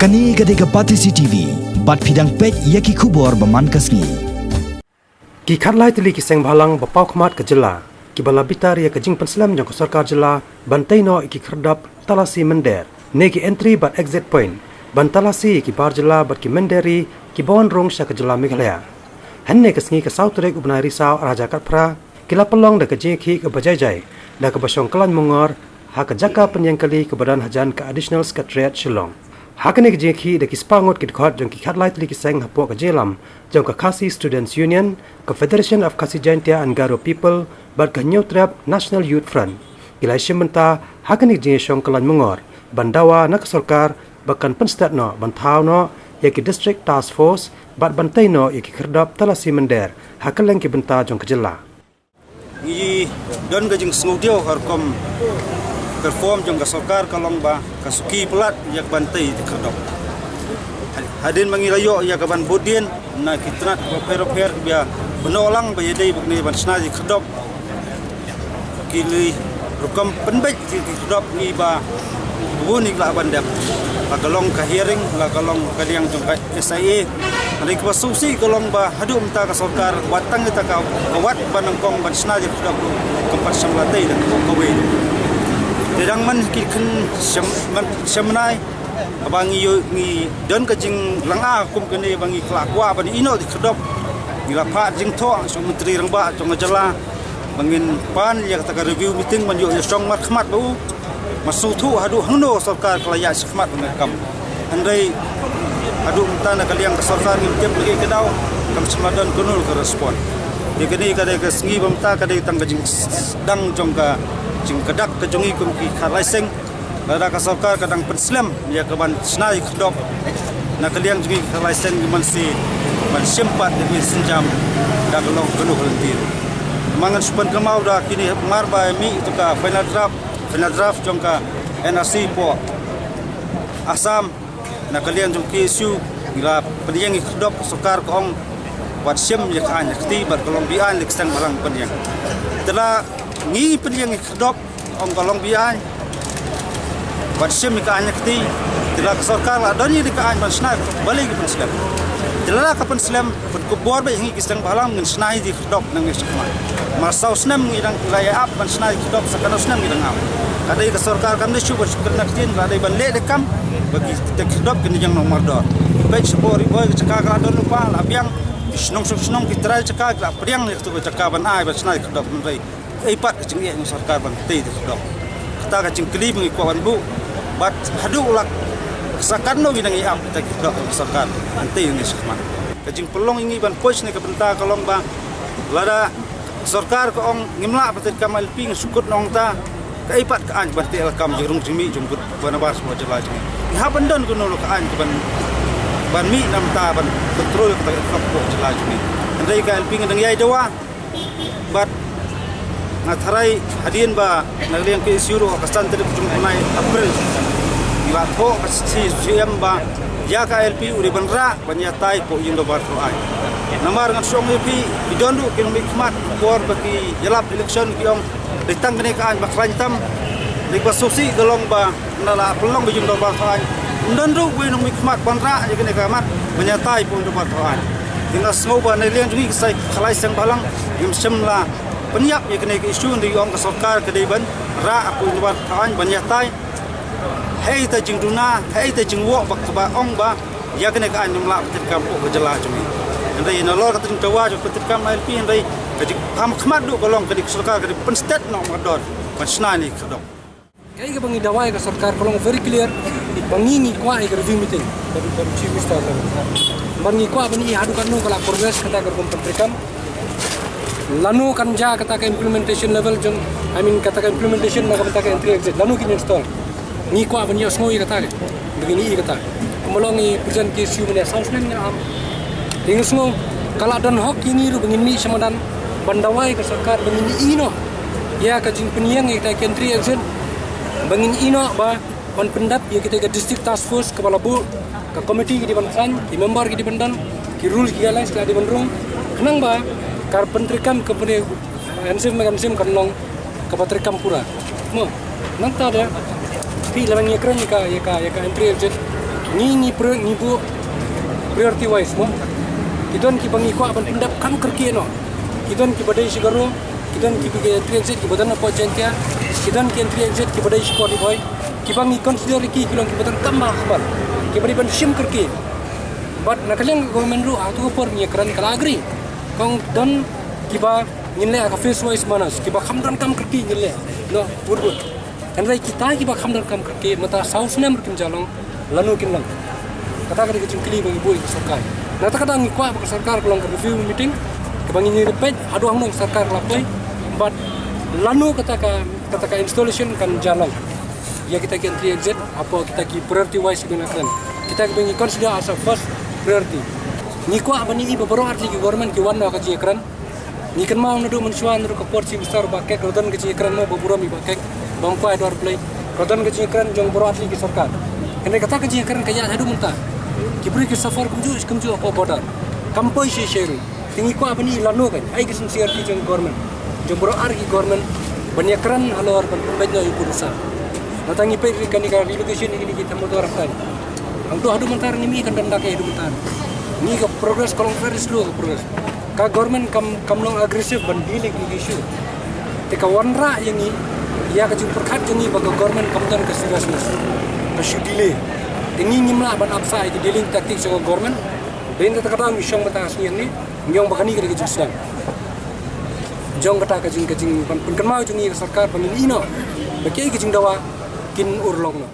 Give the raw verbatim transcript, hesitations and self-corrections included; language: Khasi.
Kane ka dei ka Batesi T V, bad phi dang peit ïa ki khubor ba man ka sngi. Ki khatlai tylli ki seng bhalang ba paw khmat ka jylla, kiba la bitar ïa ka jingpynslem jong ka sorkar jylla ban tei noh ïa ki khyrdop talasi mynder, ne ki entry bad exit point, ban talasi ïa ki bar jylla bad ki mynder ri kiba wan rung sha ka jylla Meghalaya. Hynne ka sngi ka saw tarik u bnai Risaw arhajar khatphra, ki la pynlong da ka jingïakhih kaba jai jai da kaba shong kyllain mungor ha ka jaka pynïeng kali kaba don hajan ka Additional Secretariat Shillong. Ha kane ka jingïakhih da ki spah ngut ki dkhot jong ki khatlai tylli ki seng hapoh ka jingïalam jong ka Khasi Students Union, ka Federation of Khasi Jaintia and Garo People, bad ka Hynñiewtrep National Youth Front. Ki la ïashim bynta ha kane ka jingïashong kyllain mungor ban dawa na ka sorkar ba kan pynstet noh ban thaw noh ïa ki District Task Force bad ban tei noh ïa ki khyrdop talasi mynder ha kylleng ki bynta jong ka jylla. Ngi don ka jingsngewdiaw ha rukom perform jong ka sorkar ka long ba ka suki palat ïa ka ban tei ïa ki khyrdop. Hadien ba ngi la ïoh ïa ka ban bud dien na ki tnat bapher bapher, ba bynrap lang ba ïadei bad kane ban shna ïa ki khyrdop, ki la rukom pynbeit ïa ki khyrdop ngi ba bun ngi lah ban dep. La ka long ka hearing, la ka long ka liang jong ka S I A. Hynrei kaba sngewsih ka long ba haduh mynta ka sorkar wat tang ïa kata ka wat ban nyngkong ban shna ïa ki khyrdop ruh kam pat shym la tei da kawei. Te dang man ki khyndai snem, man snem nai, haba ngi ïoh, ngi don ka jinglong kum kane ba ngi la kwah ban ïeh noh ïa ki khyrdop, ngi la phah jingthoh sha u Myntri Rangbah jong ka jylla ba ngin pan ïa kata ka review meeting ban ïoh ïashong markhmat bad u. Nga sngewthuh haduh hangno sorkar ka la ïaid shakhmat bad ngi kam. Hynrei haduh mynta na ka liang ka sorkar ngim tip lagi ka daw, kam shym la don kano ka respond. Te kane ka dei ka sngi ba mynta ka dei tang ka jingsdang jong ka jingkyrduh ka jong ngi kum ki khatlai seng. Lada ka sorkar ka dang pynslem ïa ka ban shna ïa ki khyrdop, na ka liang jong ngi ki khatlai seng ngi man shi ban shim pat ïa ki sienjam da ka long kano ka lynti. Namar ngan shu pynkynmaw da kine mar ba mih ïa ka final draft, final draft jong ka N R C hapoh Assam, na ka liang jong K S U ngi la pynïeng ïa ki khyrdop, ka sorkar ka ong wat shim ïa ka aiñ ïa ka kti bad ka long be-aiñ, la ki seng bhalang pynïeng. Te la ngi pynïeng ïa ki khyrdop, ong ka long be-aiñ, wat shim ïa ka aiñ ïa ka kti. Te la ka sorkar la don ïa ka aiñ ban shna, balei ka pynslem? Te la ka pynslem, pynkup bor beit ha ngi ki seng bhalang ngin shna ïa ki khyrdop nangne shakhmat. Mar saw snem ngi dang la ïa ap ban shna ïa ki khyrdop, sa katno snem ngi dang ap. Ka dei ka sorkar kam dei shuh ban shu kren na ka ktien, ka dei ban leh da ka kam ba kita ki khyrdop kin ïeng noh mardor. Peit shapoh Ri Bhoi ka jaka ka la don lypa, la biang, ki shnong shnong shnong ki trai jaka ki la pdiang ïa katu ka jaka ban ai ban shna ïa ki khyrdop, hynrei kaei pat ka jingeh jong ka sorkar ban tei ïa ki khyrdop? Kata ka jingkylli ba ngi kwah ban buh. Bad haduh la sa katno ngi dang ïa ap kita ki khyrdop jong ka sorkar ban tei ïa ngi shakhmat. Ka jingpynlong ïa ngi ban poi shane ka bynta ka long ba lada sorkar ka ong ngim lah ban treikam L P, ngan shu kut na ong ta, kaei pat ka aiñ ban teh lakam jingrung jingmih jong u Bud Banabar sha ka jylla jong ngi? Ngi hap ban don kano ka aiñ ka ban, ban mih na bynta ban control kata ka influx ka jylla jong ngi. Hynrei ka L P ngi dang ïai dawa. Bad nga tharai hadien ba na ka liang K S U ruh ha ka san tarik jong u bnai April ngi la thoh ka C M ba ïa ka L P u dei ban rah ban ïatai hapoh Ïing Dorbar Thaw Aiñ. Namar ngan shu ong ïa phi, ki don ruh ki nongmihkhmat por ba ki ïalap election ki ong dei tang kane ka aiñ ba khlaiñ tam. Dei ba sngewsih ka long ba na la pynlong ka Ïing Dorbar Thaw Aiñ, ym don ruh uwei u nongmihkhmat ban rah ïa kane ka mat ban ïatai hapoh Ïing Dorbar Thaw Aiñ. Te nga sngew ba na liang jong ngi ki khatlai seng bhalang ngim shym la pynïap ïa kane ka issue, hynrei ong ka sorkar ka dei ban rah hapoh Ïing Dorbar Thaw Aiñ ban ïatai. Hei ta jingduna, hei ta jingwoh ba kaba ong ba ïa kane ka aiñ ngim lah ban treikam hapoh ka jylla jong ngi. Hynrei nalor kata jingdawa jong ka ban treikam L P, hynrei ka jingpynkhmat duh ka long ka dei ka sorkar ka dei pynstet noh mardor ban shna ïa ki khyrdop. Kaei kaba ngi dawa ïa ka sorkar ka long very clear ba ngi ngi kwah ïa ka review meeting. Ba, ba Chief Minister ka, ba ngi kwah ban ïohi haduh katno ka la progress kata ka rukom pyntreikam. Lano kan jia kata ka implementation level jong, I mean, kata ka implementation na ka bynta ka entry exit, lano kin install. Ngi kwah ban ïohsngew ïa kata ka, ba ngin ïohi ïa kata. Kumba long ngi present K S U mynne saw snem ngi la ap. Te nga sngew ka la don hok ïa ngi ruh ba ngin mih sha madan ban dawa ïa ka sorkar ba ngin ïohi noh ïa ka jingpynïeng ïa kata ka entry exit, ba ngin ïohi noh ba ban pyndap ïa kita ka District Task Force kaba la buh, ka committee ki dei ban khlaiñ, ki member ki dei ban don, ki rules ki guidelines ki la dei ban rung, khnang ba ka pyntreikam ka pynïeng, M C M, M C M kan long kaba treikam pura. Mo, nangta de phi la nang ïakren ïa ka, ïa ka, ïa ka entry exit. Ngi ngi pre ngi buh priority wise mo. Ki don kiba ngi kwah ban pyndep kam kyrkieh noh. Ki don kiba dei sha Garo, ki don kiba ki entry exit kiba don hapoh Jaintia, ki don ki entry exit kiba dei sha Ri Bhoi, kiba ngi consider ki ki long kiba don kam ba khmat, kiba dei ban shim kyrkieh. Bad na ka liang ka government ruh ha tu ka por ngi kren ka la agree. Kong don kiba ngin leh ha ka phase wise manner, kiba kham don kam kyrkieh ngin leh noh bud bud. Hynrei kita kiba kham don kam kyrkieh mynta saw snem ruh kim ja long, lano kin long. Kata ka dei ka jingkylli ba ngi buh ïa ka sorkar. Na kata ka daw ngi kwah ba ka sorkar ka long ka review meeting kaba ngin ïa peit haduh hangno ka sorkar ka la poi, bad lano kata ka, kata ka installation kan ja long ïa kita ki entry exit hapoh kita ki priority wise kiba ngi la kren, kita kiba ngi consider as a first priority. Ngi kwah ban ïohi ba baroh artylli ki government ki wan noh ha ka jingïakren. Ngi kynmaw naduh mynshuwa, naduh ka por Chief Minister Bah Kek, la don ka jingïakren mo ba burom ïa Bah Kek, bam kwai dor Blei. La don ka jingïakren jong baroh artylli ki sorkar. Hynrei kata ka jingïakren ka ïaid haduh mynta. Ki briew ki suffer kumjuh kumjuh hapoh border. Kam poi shisha ruh. Te ngi kwah ban ïohi lano kan, ai ka sincere jong government, jong baroh ar ki government ban ïakren halor ban pynbeit noh ïa u pud u sah. Nangta ngi peit ruh kane ka relocation ïa kine ki tham motor hangtai. Hangto haduh mynta ngim i kan dang da ka haduh mynta. Ngi ka progress ka long very slow ka progress. Ka government kam, kam long aggressive ban deal ïa kine ki issue. Te ka wanrah ïa ngi ïa ka jingpyrkhat jong ngi ba ka government kam don ka seriousness, ka shu delay. Te ngi ngim lah ban ap sah ïa ka dealing tactics jong ka government. Te ynda kata ka daw ngi shong mynta ka sngi hangne, ngi ong ba kane ka dei ka jingsdang jong kata ka jing, ka jing, ban pynkynmaw jong ngi ïa ka sorkar ba ngin ïohi noh ba kiei ki jingdawa kin urlong noh.